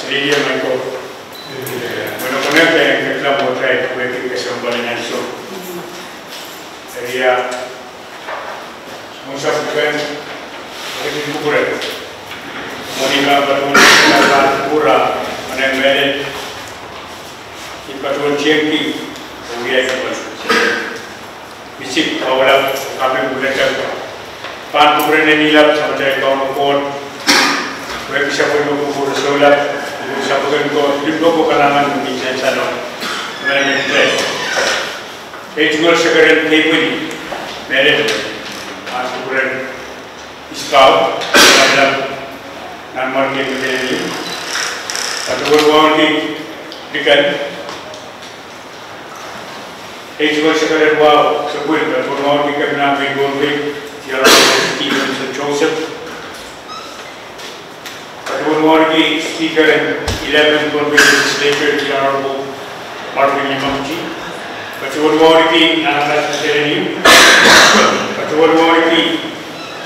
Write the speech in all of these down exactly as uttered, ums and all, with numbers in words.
Lilian Michael. Mwohn onokonehte en ketilong wehwehki kesempwal en ansou. Eria, mensapwuken, ekin kupwure. Mwohn ih pahn patohwan kupwure, mwohn en mehlel. I patohwan tiengki, oh wia I patohwan. Misik, kaulap, kaping kulekel. Pahn kupwure en ilap, Samatail Kauno Koht. Wehwehki sapwellime kupwure soulap, sapwellime ko, limpoak oh kalahngan ni sansal. Mehn en te. Ei tungoal sekeren keipwili, mehlel, pahn kupwure en ispau, kaulap, nan mwarkien mehlel. Patohwan wauneki likan. Ei tungoal sekeren wahu, sapwellime, patohwan wauneki kepina en Pohnpei, the Honorable Stevenson Joseph. Patohwan wauneki Speaker en eleven Pohnpei Legislature, the Honorable Marvin Yamaguchi. Patohwan wauneki Nanapas Miselenim. Patohwan wauneki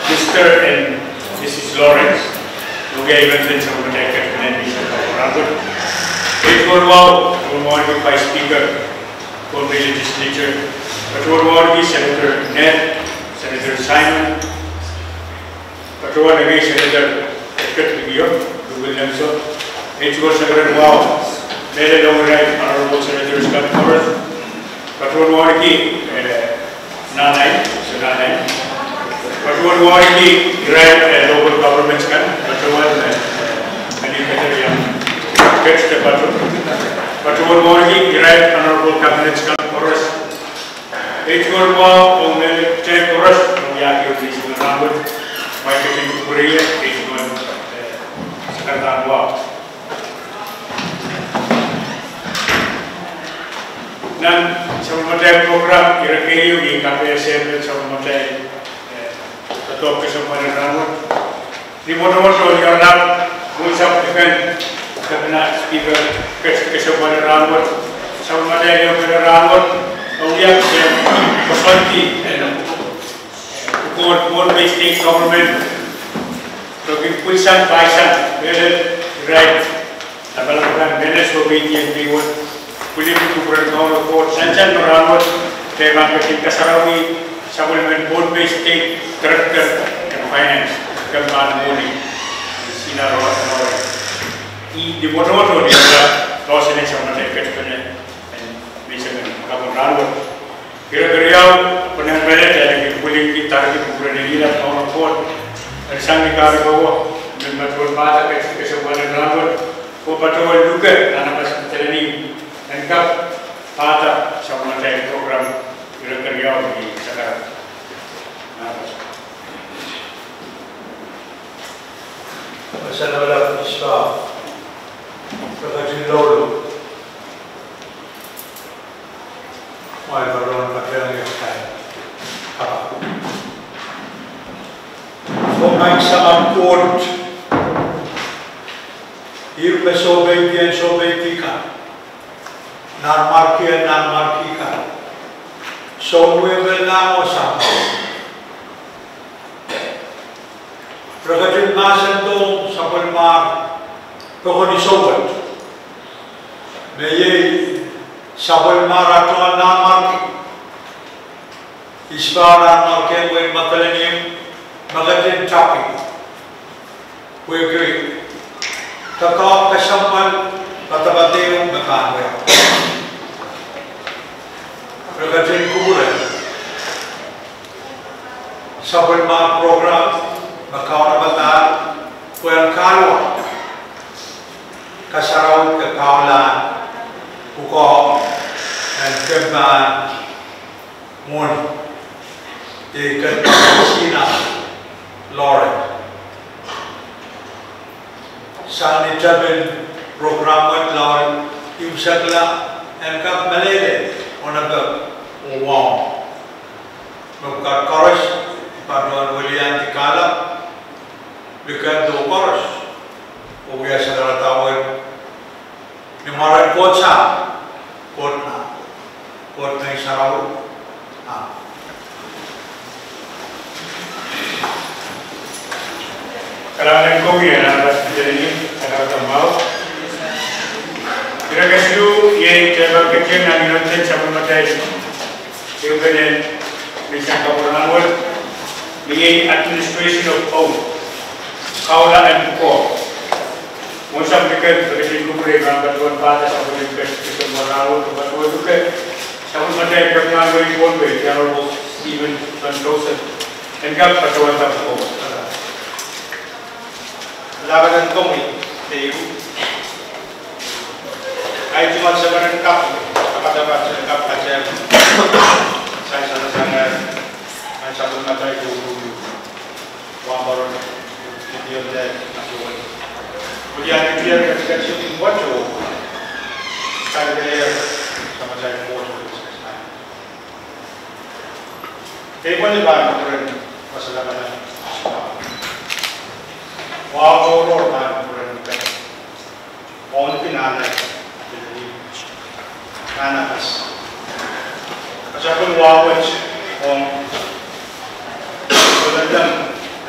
Mister and Missus Lawrence. Wia I men pahn sapwellimatail ketikihong Mister Kapwuramwet. Patohwan wahu, patohwan wauneki Vice Speaker Pohnpei Legislature. Patohwan wauneki Senator Ned, Senator Simon. Patohwan wauneki Senator Edward Likiong, Lukun Lemso. Ei tungoal sekeren wahu, mehlel ong irail Honorable Senators kan koaros. Patohwan wauneki, eh, Nanai, Sir Nanai. Patohwan wauneki irail, eh, local governments kan, patohwan, eh, meni keteriam, ket de patohwan. Patohwan wauneki irail Honorable Cabinets kan koaros. Ei tungoal wahu ong mehlel kitail koaros, ong iang kitail pahn rahnwet, mwail ketin kupwure ie, ei tungoal, eh, sekeren wahu. Nan sapwellimatail program, ire keieu, I kapehse sapwellimatail, eh, doadoahk kesempwal en rahnwet. Ni mwotomwoto, I oaralap, mensapwuken, kepina Speaker, ketiket kesempwal en rahnwet. Sapwellimatail ehu en rahnwet, oh wia kitail koasoandi, eh, pwukoa Pohnpei State Government, pwehki pwilsang paisang, mehlel irail, lapalap kan, mehlel soupeidi en Pohnpei, pwilin kupwuren Kauno Koht, sansal me rahnwet, kitail pahn ketin kasarawih sapwellimen Pohnpei State Director en Finance, Kemban Mwohni, Sina Roa Roa. I ni mwotomwoto ni oaralap, koasoandi sapwellimatail ketikihong, en menseng en kapwuramwet. Ire keriau, pwehn mehlel, eh, pwilingki, tariki kupwure en ilap Kauno Koht, eri sang ni kahrehda, me patohwan pahda ketiket kesempwal en rahnwet, oh patohwan luke, Nanapas Miselenim, en kak pahda sapwellimatail program, ire keriau, ni sakara. Nanapas. Wasa lapalap, Ispa. Pwe ketin loulou. Mwail patohwan pahn iang kitail kapakap. Oh maing Samat Koht, ih me soupeidi en soupeidi kan, nanmwarki en nanmwarki kan, sounwehwehla oh sampah. Re ketin mahsendohng sapwellimar pokon iso wet, me iei sapwellimar atohn nanmwarki. Ispa, nanmwarki en wehin Madolenihmw me ketin tapio, pwehki doadoahk kesempwal, poadoapoad ehu me pahn wia. Re ketin kupwure sapwellimar program me kaunopada pwehn kahluwa kasarawi de kahlap pwukoa en Kemban Mwohni, de Kemban Sina Lawrence. Sang ni tepin program wet, lao I imwisekla en kak meleilei onopek oh wahu. Me pwukat koaros, I patohwan wiliandi kahlap, likend oh koaros, oh wia sakarada wet, ni mwaren Koht Sahm, Koht Nah, Koht Ngehn Sarawi. Amen. Kalahngan en kowe, Nanapas Miselenim, sakarada mwahu. Pahn ketin nan inoten sapwellimatail ehu pene, me sang kapwuralahng wet, me iei administration of oath, kaula en pwukoa. Mwohn sapwellime, me ketin kupwure nan patohwan pahda sapwellime, me ketin kupwure nan patohwan pwukoa, sapwellimatail Kepingan wehin Pohnpei, the Honorable Stephen John Joseph, en kak patohwan pwukoa. Lapalahn komwi, teiu. Ahi tungoal sapwellimen kapw, kapatapat, kapw katem. Sansal sang, eh, nan sapwellimatail ehu, ehu, ehu. Wahnpoaron, Gideon Lett, Gideon. Gideon Lett, Gideon Lett, Gideon Lett. Kei pali pahn kupwuren wasa lapalap. Wahu tohrohr pahn kupwuren pahn. Ohng pil nanleng, pil ni. Nanapas. Kasapwung wet ong.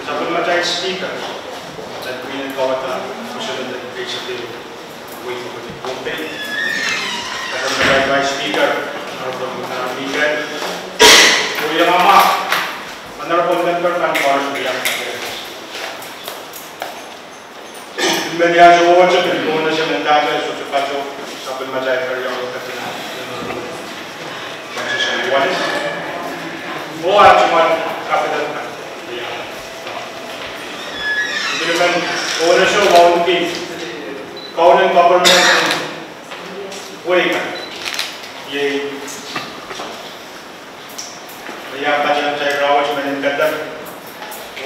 Sapwellimatail Speaker, Ledwin Kauwada, President of the Executive. Wei pwukoa Pohnpei. Kasapwung Vice Speaker, Honorable Mikael. Wei mama, Honorable Member kan koaros me iang. Menia sohte pil pwukoa se mendahte sohte patohwan, sapwellimatail keriau katina. Wanis. Oh, ah, tungoal kapitol kan. Ia. Pil men, oh, ne soh wauneki. Kaunen government wehi kan. Iei, ia, patohwan tai raut mehn kadar.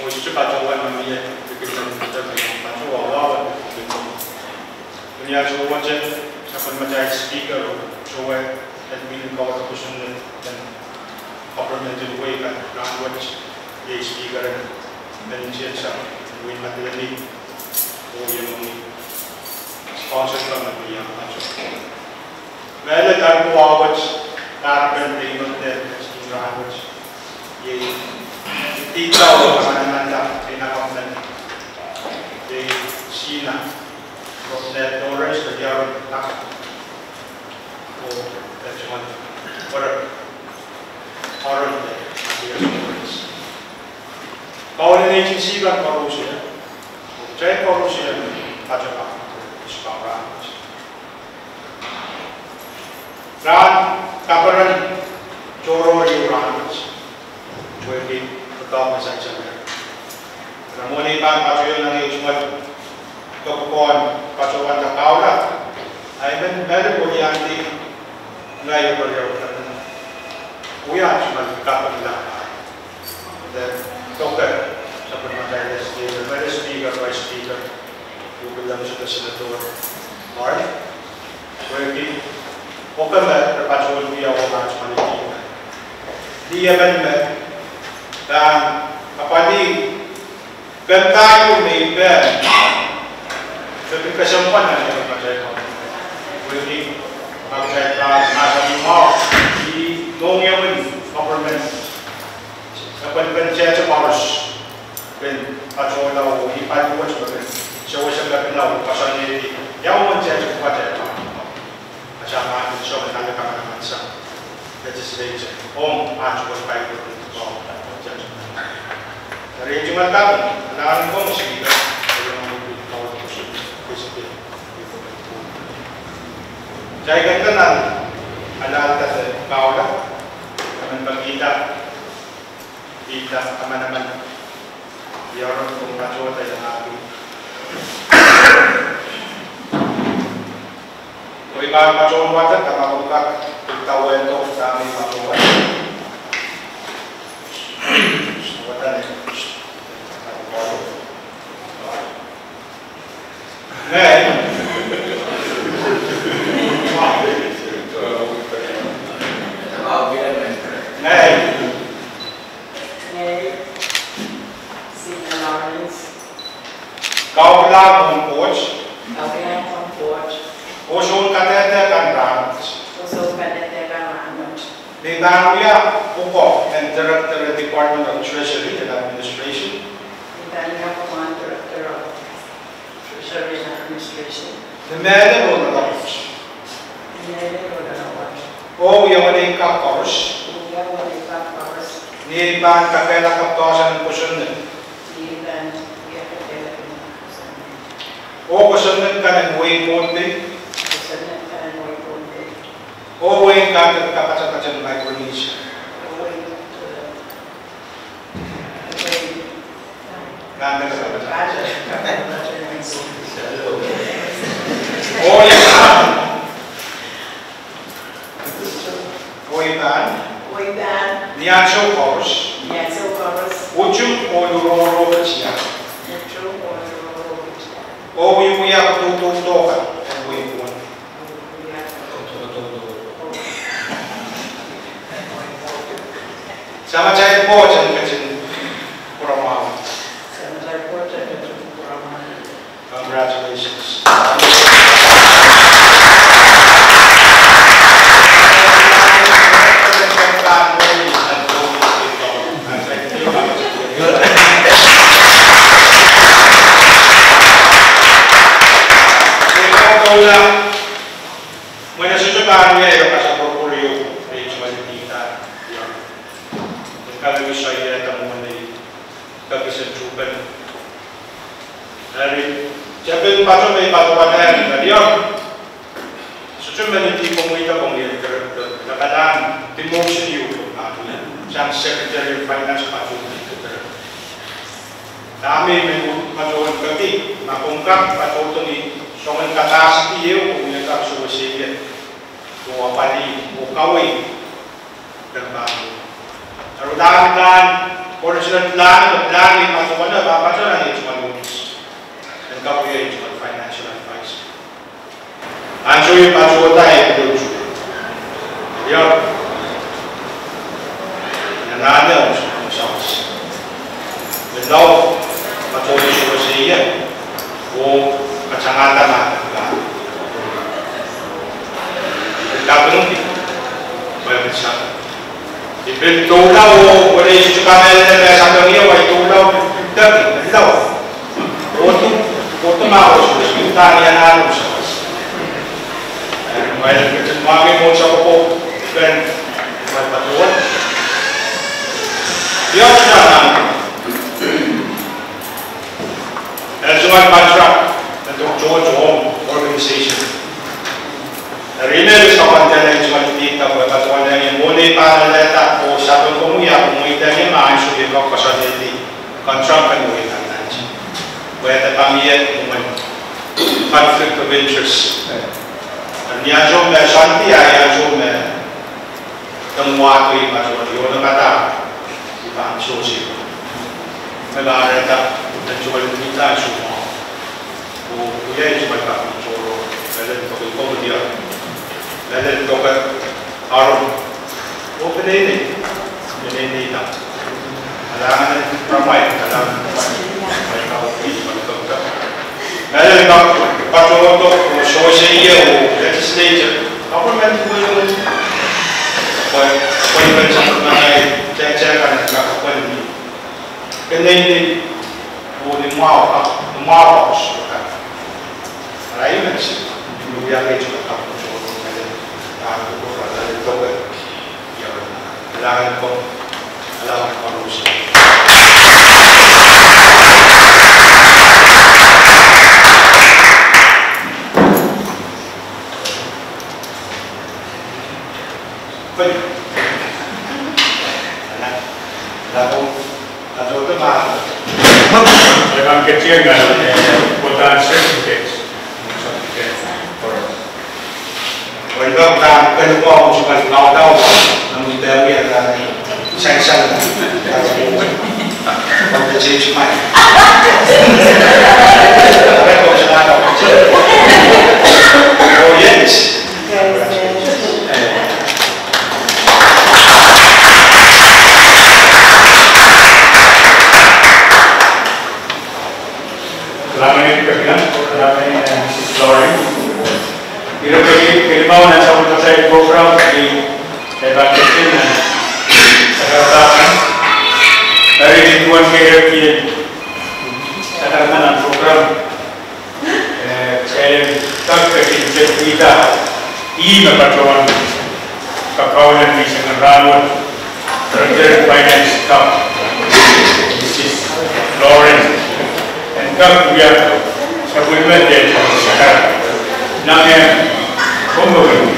Oh, sohte patohwan ma mie, pil men kadar, patohwan wawa. Menia sohte, sapwellimatail Speaker, sohte, Ledwin Kauwada President, government en wehi kan, rahnwet, iei Speaker, en, en siensa, Win Madolenihmw, oh, iei mwohni. Sponsor kan me iang patohwan. Mehlel, kahrehda wet, kahrehda pil men, pil men, pil men, iei, iei, tita oh, manaman da, pil men, pil men, iei, Sina, Rosnell Torres, pil iei, Aaron, tak, oh, pil men, ora, Aaron, pil, Matthias Torres. Kaunen agency kan koaros, ia. Kitail koaros, ia, patohwan, patohwan. Rahn kaperen tohrohr ieu rahnwet. Wehwehki doadoahk me sansal. Rahn mwohni pahn patohwan iang ieu tungoal. Kepikon patohwan da kaula. Ahi men mehlel oh iang di. Ngehi oh keriau kan. Wia tungoal kapikon la. Then, okay, sapwellimatail legislature, Madam Speaker, Vice Speaker, Rupil Lamsaka, Senator, all right? Wehwehki, okay, me, me patohwan wia oh mahs mani. Di emen me, pahn, apwalih, pahn pahn me, pahn, pahn kesempwal nan, pahn pahn. Wehwehki, pahn, pahn, pahn, pahn, di, nohng emen, government. Sapwellimen Sehse koaros, pil patohla oh ih pali wet me pil sewese me pil lao koasoanehdi ia uwen Sehse pwukat. Ata mahn soangen ale kamanaman sang legislature ong mahn soangen Paipen oh Sehse. Eri tungoal kaping, anahn komwi Speaker, eri komwi pil kaul koasoan, Speaker. Kitail kin anahne, anahne kaula, emen pahn kihda, kihda kamanaman, ia ron komw patohda ia mahn. Oi, pahn patohwan wadek, ma komw kak, kihda wehn komw, dahme patohwan. Wadek ne. Ngehi. Ngehi. Ngehi. Sina Lawrence. Kaula mwohn Koht. Kaula mwohn Koht. Oh soun kadehde kan rahnwet. Oh soun kadehde kan rahnwet. Me pahn wia pwukoa en Director en Department of Treasury and Administration. Me pahn wia pwukoa en Director of Treasury and Administration. Ni mehlel oh ni loalokot. Ni Oh iang weneik kak koaros. Ni ei pahn kakehlaka poahsoan en kosonned. Oh kosonned kan en wehin Pohnpei. Oh wehin kan de kapatapat en Micronesia. Kan de kapatapat. Oh iang Oh iang ni ansou koaros. Utung oh lurohrohng tiahk. Oh wiewia doadoahk en wehi Pohnpei. Samatail Pohnpei en ketin kuramwahu. Congratulations. Mwein e sohte pahn wia ehu kasakoakoario, e tungoal pihda, e kak wia soiahdahn mwohni kakisel tuhpene. Eri, tepin patohwan me patohwan eri, eri, sohte men dipomwida komwi en director, lakadan demotion ieu, sang Secretary of Finance patohwan director. Dahme men patohwan kaki, ma komw kak patohwan ni soangen capacity ieu, komwi en kak sewese ie, oh apwalih, oh kawei. Eri udahn kan original plan, plan me patohwan, patohwan ni tungoal office. En kak wia tungoal financial advice. Ansou ieu patohda e pil utung. Eri, nan anahne utung, utung sawas. Eri lao, patohwan sewese ie. Oh katangada mahk. Eri kaping, pwe pil sang. I pil doula oh, pwe ni sohte kamehlele me sapeng ie, wai doula oh pil pil dek, lao. Otu, otu ma otu, otu ma ni anahne utung. Eri mwail ketin mwahngih mwohn sapwoko, pen, mwail patohwan. Eri otu nan anahne. Eri tungoal contract, nan tohtohto organization. Eri me pil sapwandala tungoal pihda pwe patohwan ni mwohni pahn lelehda oh sapeng komwi ah komwi de ni ma ansou ieu kak koasoanehdi contract kan oh iang nan. Pwe de pahn mie mwomwen conflict of interest. Eri ni ansou me soandi ah ni ansou me Deng wahdo i patohwan, i onopada, i pahn sohte. Me kahrehda, en tungoal pihda ansou mwahu. Oh, oh iei tungoal pahn sohte, mehlel doke komwi ah. Mehlel doke aron. Oh peneinei, peneinei da. Kalahngan en Ramai, kalahngan en Ramai. Mehlel kak patohdo, oh sewese ie oh legislature, government wehwehki. Pwe, pwe ipwsapahl manaman, tete kan kak pwehki. Peneinei, oh ni mwahu, ni mwahu, oh sewese kan. Arail men, ni wia kei tungoal patohdo, mehlel, ah, patohdo, mehlel doke. Welcome, welcome, welcome, welcome. Oh, yes. Kalahngan en President, kalahngan en Missus Loring. Ire peki kelimau nan sapwellimatail program, I pahn ketin nan sakarada kan. Eri ni duwen keirek ien sakarada nan program, eh, kitail en kak ketin tepida. Ih me patohwan kakaun en misenge rahnwet, President Finance Cup, Mrs Lawrence, en kak wia sapwellime de sakaradahn nan kompoakepen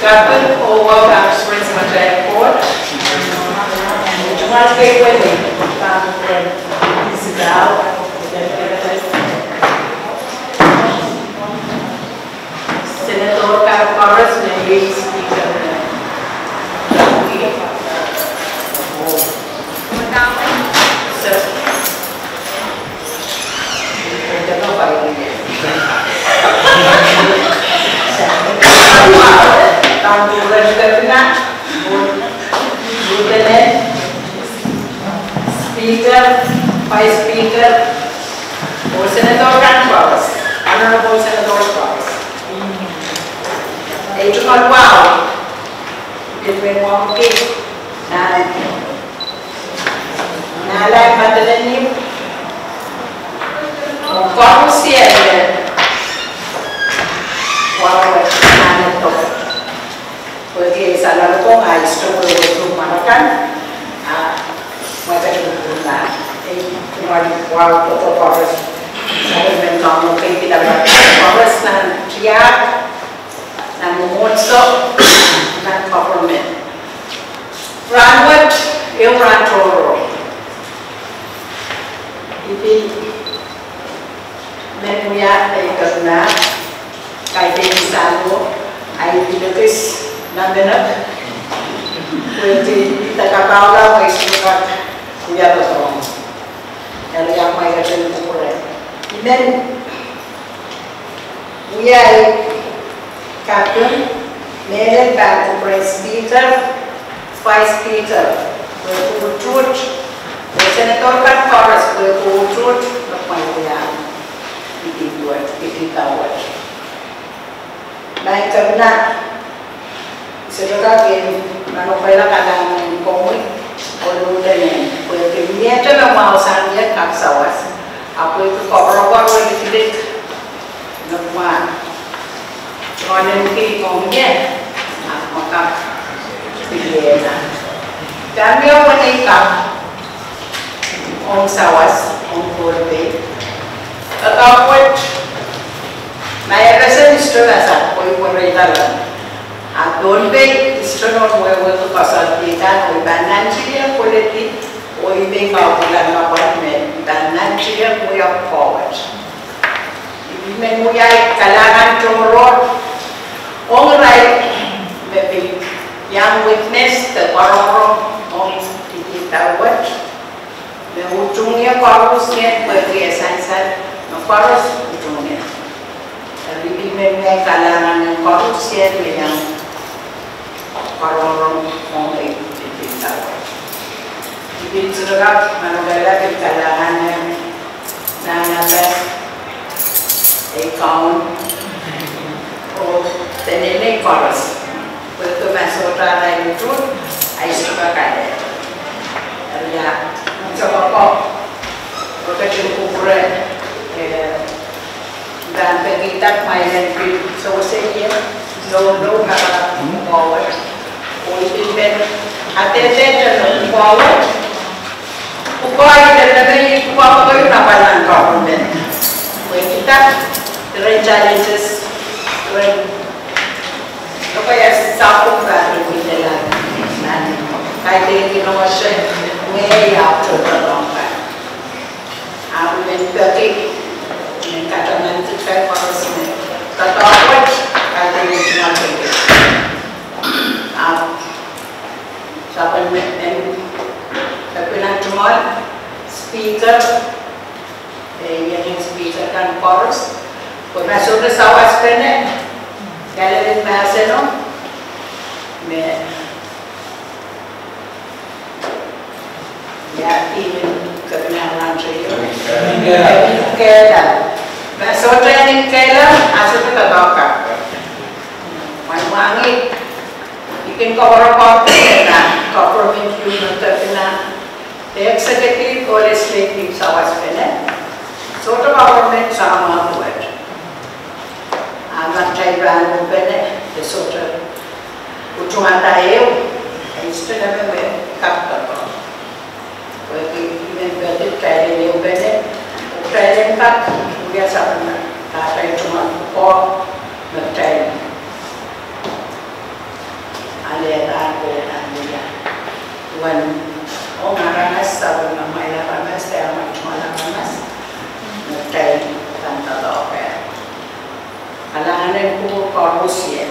Kaping oh pahn President Court. Tungoal kei wet, pahn President Isabel. Senator Carlos Mary Speaker. Lieutenant Speaker, Vice Speaker, oh Senator kan koaros, Honorable Senator koaros. Ei tungoal wahu, ih me mwahuki nan Nahla Madolenihmw, oh koarusie me wahu nan eto. Pwehki sa lalokohng a isto wehwehki mwahu kan, a mwahu kan, ei tungoal wahu ko koaros. Sapwellimen Kauno ketikihla koaros nan tiahk, nan mwomwohdiso, nan government. Rahnwet, ehu rahn tohrohr. I pil men wia ei kepina, kaidehn sahlo, ahi pil ekis namenek, pwehki I de kapahula me I sohte kak wia doadoahk. Eri ahmw ahi ketin kupwure. I men wia ei kaping, mehlel pahn kupwuren Speaker, Vice Speaker, pwehki utuht, oh Senator kan koaros pwehki utuht, me kumwail wiahiong. Ih pil wet, ih pil wet. Maing Kepina, I sohte kak kin manokehla kalahngan en komwi oh Lieutenant, pwehki miehte me mwahu sang ie kak sawas, ahpw pwehki koapworopwor oh likilik me kumwail tungoaleniki komwi ie, ahpw ma kak pil ie. Dahme I pahn kak ong sawas ong Pohnpei. Kakaun wet, ma e rese isto wasa pwe I pwereida lel, a Pohnpei isto nohn wehwehki koasoandi kan, oh I pahn nantihong koledi, oh I men kapwulan kapwal me I pahn nantihong wia forward. I men wia ei kalahngan tohrohr ong irail me pil iang witness de koarongorongo ong kihda wet, me utung ie koarusie, pwehki e sansal me koaros utung ie. Eri I pil men wia ei kalahngan en koarusie me iang koarongorongo ong ei kihda wet. I pil sohte kak manokehla pil kalahngan en Nahnamwahu, ei kaun, oh peneinei koaros, pwehki ma sohte arail utuht, ahi sohte kak ale. Eri ia, soh koaros, oh ketin kupwure, eh, I pahn pekihda kumwail en pil sewese ie loulou, kapakap pwukoa wet. Oh I pil men adehde me pwukoa wet, pwukoa wet, pwukoa wet, pwukoa wet, pwukoa wet, pwukoa wet, pwukoa wet, ren challenges, ren, pwukoa wet, sapwung pahn pil wiahla nan kaidehn kinohshe, me ia October ong kan. Ahpw I men peki, I men katamankiong koaros me doadoahk wet, kaidehn tungoal peki. Ahpw sapwellime, eh, kepina tungoal, Speaker, eh, iengin Speaker kan koaros, pwe ma sohte sawaspene, kalelen mahseno, me ia, I men kepina rahn teio. Kehla. Ma sohte nin kehla, a sohte doadoahk. Mwail mwahngih, I Kin koapworopworki government unit me kepina, executive oh legislative sawaspene, sohte government sang mwahu wet. A ma kitail pahn uhpene, e sohte utungada ehu, e sohte me me kak doadoahk. Pwehki I men peki kitail en uhpene, oh kitail en kak wia sapwellime, kitail tungoal pwukoa me kitail alehda oh nan wia. Wen ong aramas, sapwellimamwail aramas, de amwail tungoal aramas, me kitail pahn doadoahk. Kalahngan en kupwur koaros ie.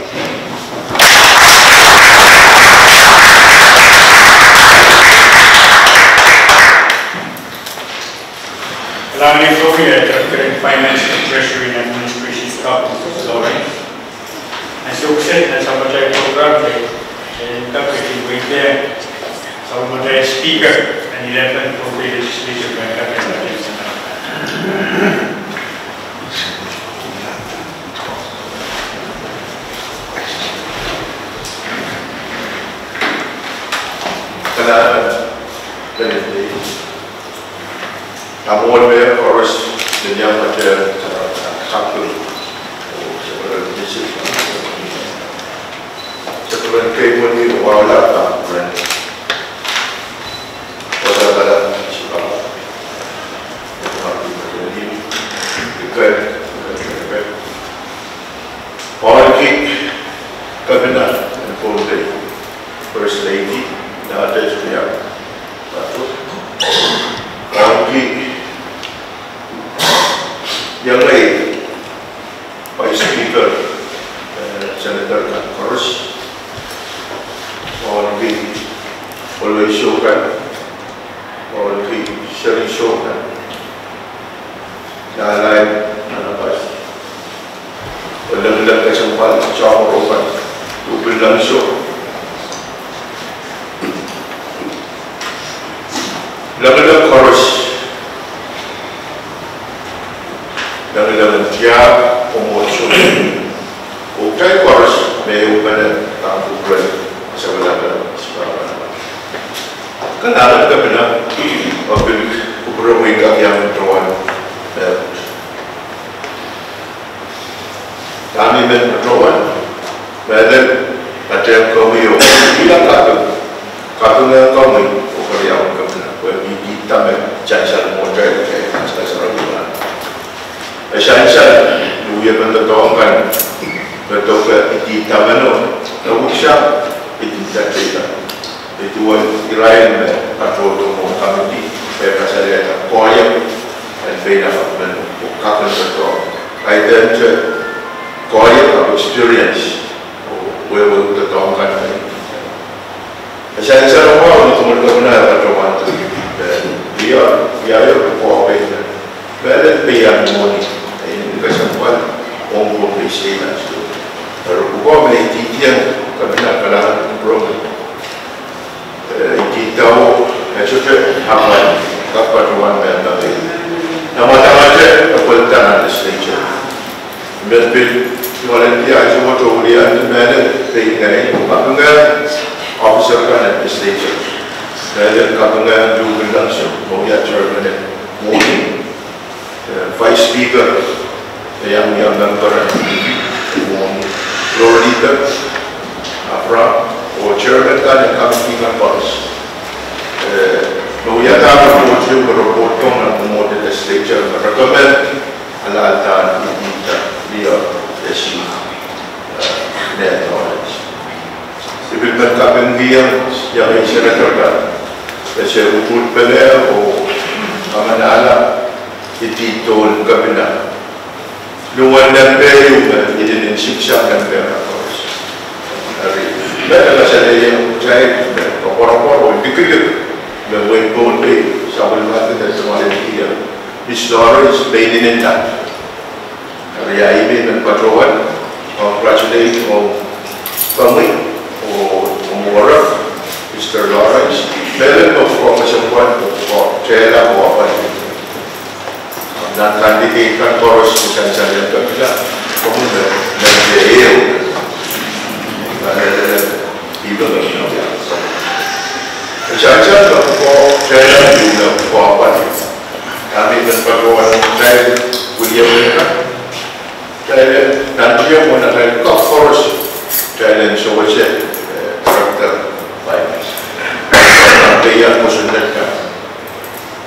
Kalahngan en kupwur ie Director en Finance and Treasury and Administration Staff, Mister Lawrence. Ansou kiset nan sapwellimatail program, eh, eh, kak ketin weidehng sapwellimatail speaker en eleven Pohnpei Legislature, me kak ketin Kalahngan, kalahngan. Ahmw mwohn me koaros, nin iang mate, eh, sapwellime, oh, sapwellime, sapwellime kei mwohni wahla, ah, ren. Wauneki Kepina en Pohnpei, First Lady, Nadej Riau-Patton. Wauneki iang ngehi Vice Speaker, eh, Senator kan koaros. Wauneki pwelweisou kan, wauneki serihsou kan, lalain aramas, oh lengileng kesempwal, soahng ropwal, uhpil ansou. Lengileng koaros, lengileng tiahk, oh mwohn soh, oh kitail koaros me uhpene pahn kupwuren sapwellime. Kalahngan Kepina, oh pil kupwure me I kak iang patohwan, eh, Dahme I men patohwan, mehlel, patehng komwi oh, I kak kaping, kaping ong komwi oh keriaun Kepina, pwe I kihda me sansal mwohtail, eh, sansal sarawi kan. E sansal, ni wiepen doadoahk kan, me doke I kihda me no, me wia I kihda teikan. Ih duwen irail me patohdo mwohn committee, e kasalehda koahiek en pein akapw men oh kaping doadoahk. Kaidehn te koahiek ahpw experience, oh, wehwehki doadoahk kan. E sansal mwahu ni kumwail Kepina patohwan, eh, wia, wia io pwe koahiek. Mehlel peian mwohni, eh, kesempwal ong Pohnpei State ansou. Eri pwukoa me I kihdiong Kepina kalahngan kupwuromwi. Eh, I kihda oh, eh, sohte apwal, kak patohwan me I kak. Nan mwadangete, eh, pwelda nan legislature. I men pil volunteer, I sohte wia ni mehlel, pein ngehi, kaping ong officer kan nan legislature. Mehlel kaping ong luhk en ansou, oh wia chairman en mwohni. Eh, Vice Speaker, eh, iang, iang member, eh, mwohni, Floor Leader, Abraham, oh chairman kan en committee kan koaros. Eh, me wia dahme report, me report ong nan mwohn legislature, me recommend, alahlda ni ita, lia, esi, eh, ne knowledge. I pil men kapingkihong, iang senator kan, e se report pene oh kamanahla, I kihdo Kepina. Luhwen nempe ieu me, I nin siksang nempe koaros. Eri, me e kasalehiong kitail, me koapworopwor oh likilik, me wehin Pohnpei, sapwellimatail volunteer, Miss Lawrence, me inenen nda. Eri I men patohwan, congratulate ong komwi, oh, oh, Mister Lawrence, mehlel me pwukoa kesempwal, oh, pwukoa tehla, oh, apwal. Nan candidate kan koaros, sansal iang Kepina, komwi me, me, me, eh, Ipe me mie wia. Kitail kak pwukoa, kitail en pwukoa pali. Dahme I men patohwan kitail wiliakihda. Kitail en nantihong atail kak koaros. Kitail en sewese, eh, director of finance. Peian kosonned kan.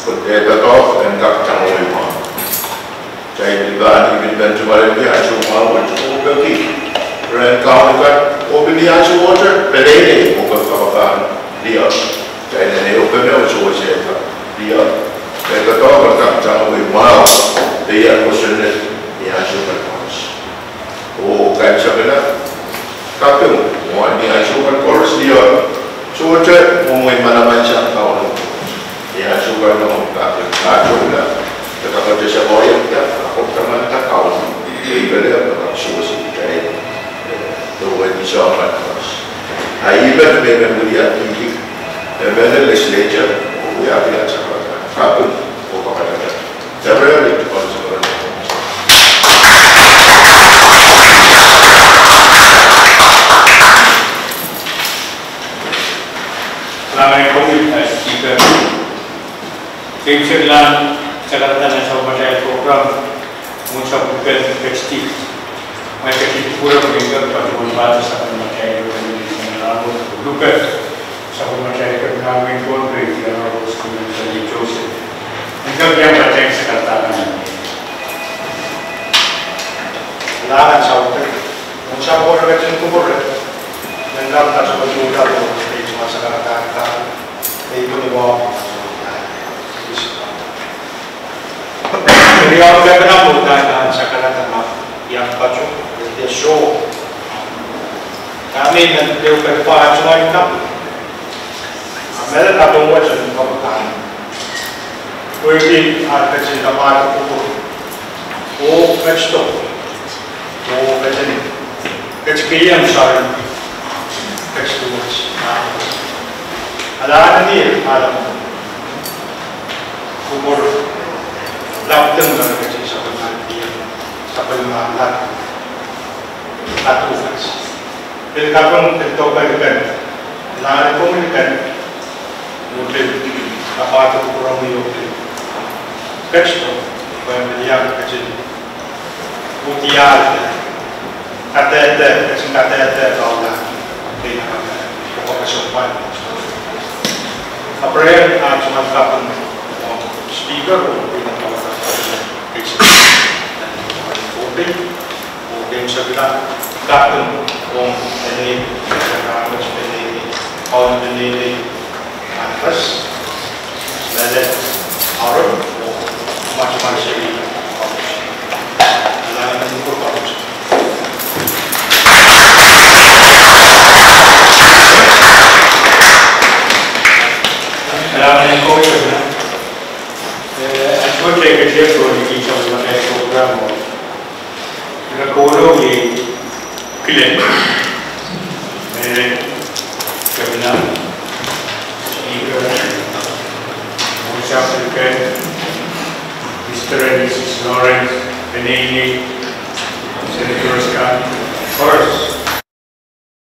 Pwe e doadoahk en kak tangwei mwahu. Kitail pahn, I pil pahn tungoalenki ansou mwahu wet oh peki rehn Kauno kan, oh pil ni ansowohte peneinei oh peki kak pahn lih. Kitail en ehu pene oh sewese kak lih. E doadoahk en kak tangwei mwahu, peian kosonned ni ansou kan koaros. Oh kaimwisekala, kaping mwo ni ansou kan koaros lih. Sohte mwomwen manaman sang Kauno ni ansou kan, oh kaping. Ah, sohte, e kak koasoia, e kak koasoia Kauno. Iei pil e kak sewese kitail, eh, duwen ansou kan koaros. Ah, I men, me men wiliakihdi, eh, me legislature, oh wia pil ansou kan. Kaping, oh kapakapakada. Kalahngan en komwi, eh, Speaker. Keimwseklahn sakarada nan sapwellimatail program, mwohn sapwellime ketidi. Mwail ketidi kupwure me I pahn patohwan pahn sapwellimatail, luke sapwellimatail Kepina en Pohnpei, Honorable Spencer Joseph. En kak iang patehng sakarada kan. Kalahngan saut. Mwohn sapwellime ketin kupwure, men kak patohwan tuhdapo, pwe I pahn sakarada kan. Ei, pwe ni wau. Riau Kepina, pwe I pahn sakarada ma I pahn patohwan, eh, soh. Dahme I men dehr patohwan pahn tungoal kan. Ahpw me patohwan wet en pahn pahn. Pwehki ahr ketin kapahtou kupwur. Oh ketido. Oh ketin, ketikihong soahrki. Ketido wet. Alahng ni alahng. Kupwur. Lapwtehng me ketin sapwellimaniki. Sapwellimaniki. Katuhlas. Pil kaping, pil doadoahk kan. Nan komwi kan. Mwo pil kapahtou kupwuromwi oh pil ketido, pwe pil iang ketin udiahte, kadehde, ketin kadehde kaula, pil kaping, pil kaping. Ahpw irail aht tungoal kaping, Speaker, oh pil kaping, oh pil. Oh keimwseklahn kaping ong peneinei, Kepina en Pohnpei, Congress, Madam Aaron, oh Madam Secretary. Kalahngan en komwi, Kepina. Eh, ansou me kitail ketin sohte kin sapwellimatail program o, ira kohdo iei kilang. Mehlel Kepina, Speaker, Honorable Speaker, Mister and Missus Lawrence, peneinei,